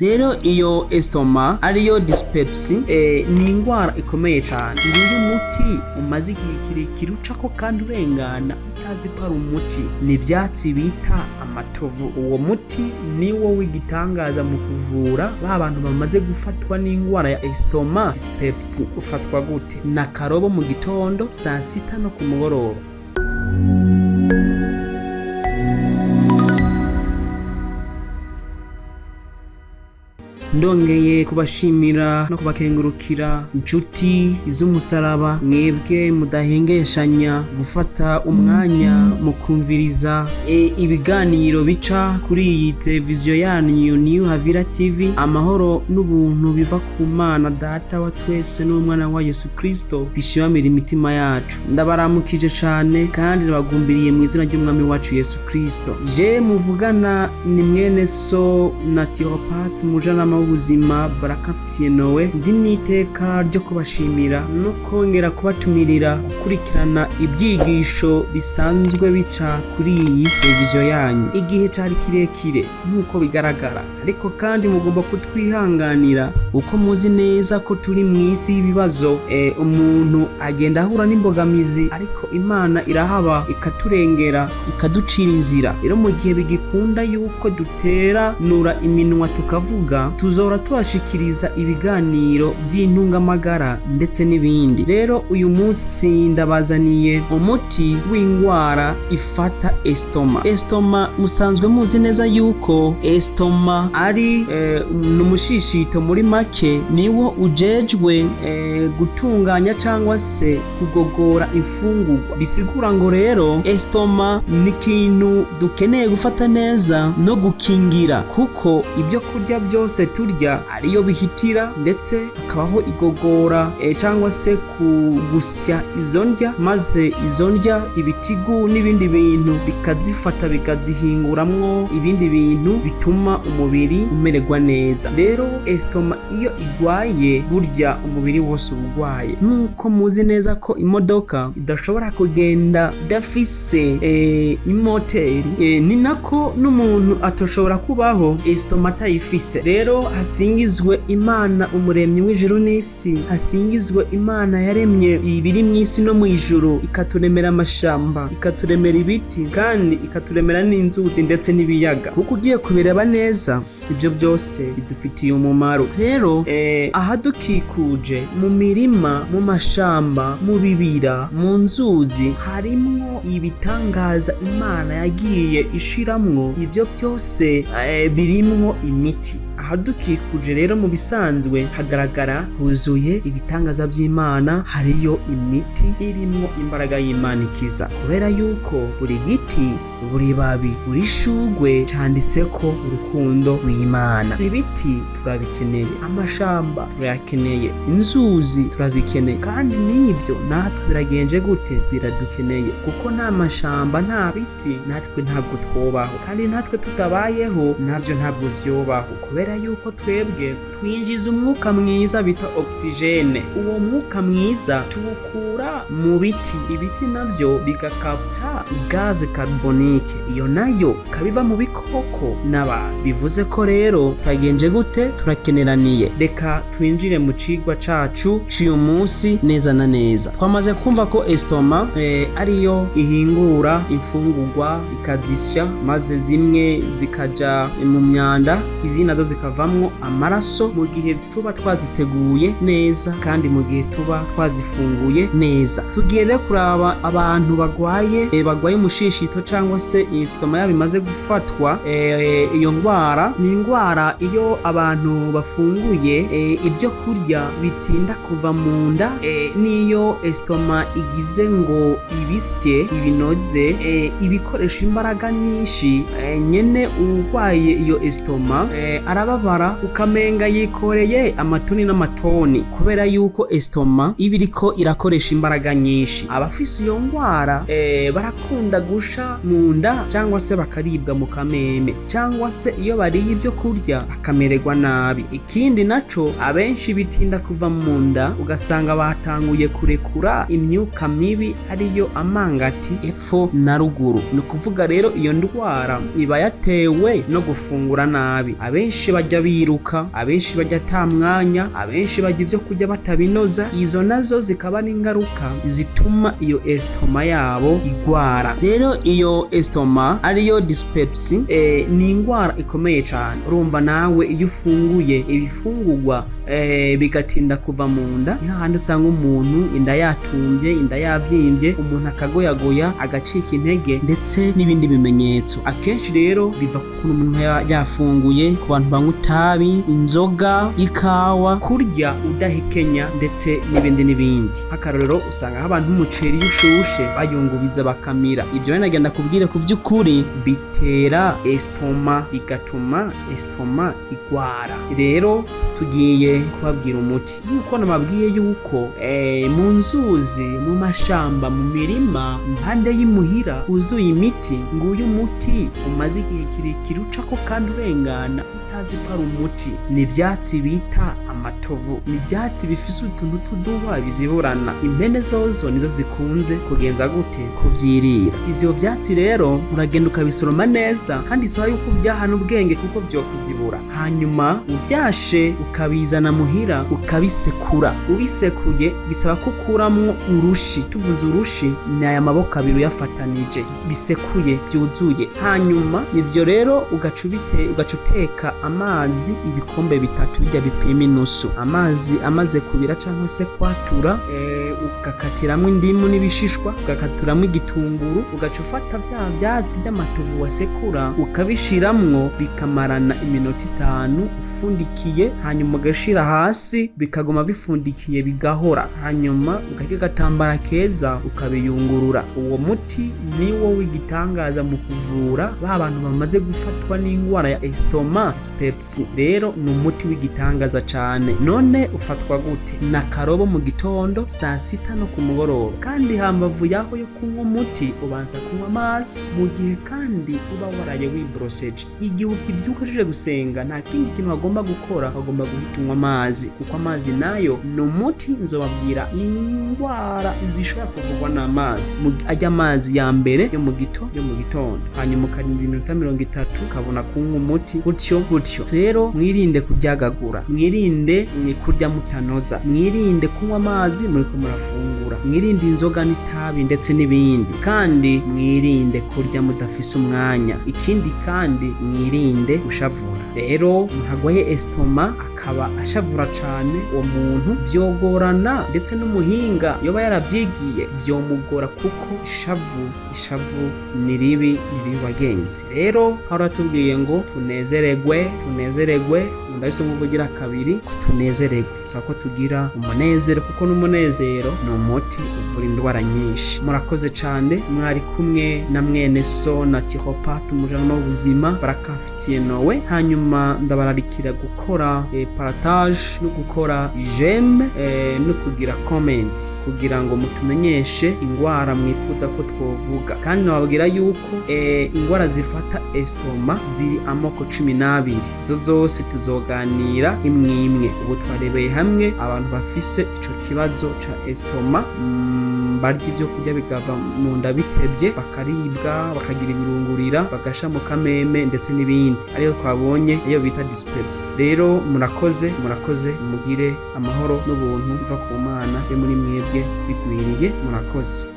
Rero iyo estomac, ariyo dyspepsie, ni ingwara ikomeye cane. Nguyu umuti umaze igihe kirekire ucako kandi urengana utazi ko ari umuti, ni ivyatsi bita amatovu. Uwo muti niwo w'igitangaza mu kuvura ba bantu bamaze gufatwa n'ingwara ya estomac dyspepsie. Ufatwa gute? Na karobo mu gitondo, saa sita no ku mugoroba. Ndongeye kubashimira no kubakengurukira, inshuti z'umusaraba, mwebwe mudahengeshanya gufata umwanya mukumviriza ibiganiro bica kuri iyi televiziyo yanyu New Havira TV. Amahoro n'ubuntu biva ku Mana Data wa twese n'umwana wa Yesu Kristo bishimamira imitima yacu. Ndabaramukije cane kandi ndabagumbiriye mu izina ry'Umwami wacu Yesu Kristo. Je muvugana ni mwene so naturopathe, umujanama w'ubuzima Barakafitiye Nowe. Ndi n'iteka ryo kubashimira no kongera kubatumirira gukurikirana ibyigisho bisanzwe bica kuri iyi televiziyo yanyu. Igihe cari kirekire nk'uko bigaragara, ariko kandi mugomba kutwihanganira uko muzi neza ko turi mu isi y'ibibazo. Umuntu agenda ahura n'imbogamizi, ariko Imana irahaba ikaturengera, ikaducira inzira. Rero mu gihe bigikunda yuko duteranura iminwa tukavuga, tuzohora tubashikiriza ibiganiro by'intungamagara ndetse n'ibindi. Rero uyu munsi ndabazaniye umuti w'ingwara ifata estomac. Estomac musanzwe muzi neza yuko estomac ari n'umushishito muri make, niwo ujejwe gutunganya cyangwa se kugogora imfungurwa. Bisigura ngo rero estomac ni ikintu dukeneye gufata neza no gukingira, kuko ibyo kurya byose turya ariyo bihitira, ndetse hakabaho igogora cyangwa se kugusya izo ndya, maze izo ndya ibitigu n'ibindi bintu bikazifata bikazihinguramwo ibindi bintu bituma umubiri umererwa neza. Rero estomac iyo igwaye, burya umubiri wose uba ugwaye, nk'uko muzi neza ko imodoka idashobora kugenda idafise imoteri, ni nako n'umuntu atoshobora kubaho estomac atayifise. Rero hasingizwe Imana umuremyi w'ijuru n'isi, hasingizwe Imana yaremye ibiri mu isi no mu ijuru, ikaturemera amashamba, ikaturemera ibiti, kandi ikaturemera n'inzuzi ndetse n'ibiyaga, kuko ugiye kubireba neza ibyo byose bidufitiye umumaro. Rero ahadukikuje, mu mirima, mu mashamba, mu bibira, mu nzuzi, harimwo ibitangaza Imana yagiye ishiramwo. Ibyo byose birimwo imiti. Ahadukikuje rero mu bisanzwe hagaragara huzuye ibitangaza by'Imana, hariyo imiti irimwo imbaraga y'Imana ikiza, kubera yuko buri giti, buri babi, buri shugwe canditse ko urukundo rw'Imana. Ibiti turabikeneye, amashamba turayakeneye, inzuzi turazikeneye, kandi n'ibyo natwe biragenje gute? Biradukeneye, kuko nta mashamba, nta biti, natwe ntabwo twobaho, kandi natwe tutabayeho nabyo ntabwo vyobaho, kubera yuko twebwe twinjiza umwuka mwiza bita oxygène. Uwo mwuka mwiza tuwukura mu biti, ibiti navyo bigakapta gaz carbonique, iyo nayo kabiva mu bikoko n'abantu. Bivuze ko rero turagenje gute? Turakeneraniye. Reka twinjire mu cigwa cacu c'uyu munsi neza na neza. Twamaze kumva ko estomac ariyo ihingura imfungurwa, ikazisya, maze zimwe zikaja mu myanda, izindi nazo zikavamwo amaraso, mu gihe tuba twaziteguye neza kandi mu gihe tuba twazifunguye neza. Tugiye rero kuraba abantu bagwaye umushishito cyangwa se estomac yabo imaze gufatwa. Iyo ndwara ni indwara iyo abantu bafunguye ibyo kurya bitinda kuva mu nda, n'iyo estomac igize ngo ibisye ibinoze, ibikoresha imbaraga nyinshi. Nyene urwaye iyo estomac arababara ukamenga yikoreye amatoni n'amatoni, kubera yuko estomac iba iriko irakoresha imbaraga nyinshi. Abafise iyo ndwara barakunda gusha mu nda cyangwa se bakaribwa mu kameme, cyangwa se iyo bariye ibyo kurya bakamererwa nabi. Ikindi naco, abenshi bitinda kuva mu nda, ugasanga batanguye kurekura imyuka mibi, ariyo amangati, epfo na ruguru. Ni ukuvuga rero iyo ndwara iba yatewe no gufungura nabi. Abenshi Abenshi bajya biruka, abenshi bajya ata mwanya, abenshi bajya ibyo kurya batabinoza. Izo nazo zikaba n'ingaruka zituma iyo estomac yabo igwara. Rero iyo estomac, ariyo dyspepsie, ni ingwara ikomeye cyane. Urumva nawe, iyo ufunguye ibifungurwa bigatinda kuva mu nda, ni hahandi usanga umuntu inda yatumbye, inda yabyimbye, umuntu akagoyagoya, agacika intege, ndetse n'ibindi bimenyetso. Akenshi rero biva ku kuntu umuntu yafunguye, ku bantu banywa itabi, inzoga, ikawa, kurya udahekenya, ndetse n'ibindi n'ibindi. Nk'akarorero, usanga aho abantu umuceri iyo ushushe bayungubiza bakamira. Ibyo rero nagenda kubwire, ku by'ukuri bitera estomac, bigatuma estomac igwara. Rero tugiye kubabwira umuti, yuko nababwiye yuko mu nzuzi, mu mashamba, mu mirima, impande y'imuhira huzuye imiti. Nguyu umuti umaze igihe kirekire ucako kandi urengana utazi ko ari umuti. Ni ibyatsi bita amatovu, ni ibyatsi bifise utuntu tuduhwa biziburana. Impene zozo nizo zikunze kugenza gute? Kuvyirira. Ivyo byatsi rero uragenda ukabisoroma neza, kandi isaba yuko ubyahana ubwenge kuko vyokuzibura. Hanyuma ubyashe, ukabizana muhira, ukabisekura. Ubisekuye, bisaba ko ukuramwo urushi. Tuvuze urushi, ni aya maboko abiri uyafatanije bisekuye byuzuye. Hanyuma ibyo rero ugaca uteka amazi ibikombe 3 bijya bipima inusu. Amazi amaze kubira cyangwa se kwatura, ugakatiramwo indimu n'ibishishwa, ugakatiramwo igitunguru, ugaca ufata vya vyatsi by'amatovu wasekura ukabishiramwo, bikamarana iminota 5 ufundikiye. Hanyuma ugashira hasi, bikaguma bifundikiye, bigahora. Hanyuma ugahiga agatambara keza, ukabiyungurura. Uwo muti niwo w'igitangaza mu kuvura ba bantu bamaze gufatwa n'indwara ya estomac dyspepsie. Rero ni umuti w'igitangaza cane. None ufatwa gute? Na karobo mu gitondo, saa sita no ku mugoroba. Kandi hambavu yaho yo kunywa umuti, ubanza kunywa amazi, mu gihe kandi uba waraye wiboroseje. Igihe ukibyuka uje gusenga, nta kindi kintu wagomba gukora, wagomba guhita unywa amazi, kuko amazi nayo ni umuti. Nzobabwira indwara zishobora kuvurwa n'amazi. Ajya amazi ya mbere yo mu gitondo, hanyuma ukarinda iminota 30, ukabona kunywa umuti, gutyo gutyo. Rero mwirinde kuryagagura, mwirinde kurya mutanoza, mwirinde kunywa amazi muriko murafungura, mwirinde inzoga n'itabi ndetse n'ibindi, kandi mwirinde kurya mudafise umwanya. Ikindi kandi, mwirinde gushavura. Rero umuntu agwaye estomac akaba ashavura cane, uwo muntu byogorana, ndetse n'umuhinga yoba yaravyigiye vyomugora, kuko ishavu ni ribi, ni ribi bagenzi. Rero Pawulo atubwiye ngo tunezeregwe, tunezeregwe. Ndabise nko kugira kabiri ko tunezeregwe, saba ko tugira umunezero, kuko n'umunezero ni umuti uvura indwara nyinshi. Murakoze cane. Mwari kumwe na mwene so na tiropa, umujyanama w'ubuzima barakamfitiye nowe. Hanyuma ndabararikira gukora partage no gukora j'aime no kugira comment, kugira ngo mutumenyeshe ingwara mwifuza ko twovuga. Kandi nababwira yuko ingwara zifata estomac ziri amoko 12. Izo zose tuzoganira imwe imwe. Ubu twarebeye hamwe abantu bafise ico kibazo ca estomac, barya ibyo kurya bikava mu nda bitebye, bakaribwa, bakagira ibirungurira, bagasha mu kameme, ndetse n'ibindi, ariyo twabonye iyo bita dyspepsie. Rero murakoze, murakoze. Mugire amahoro n'ubuntu biva ku Mana yo muri mwebwe bigwiriye. Murakoze.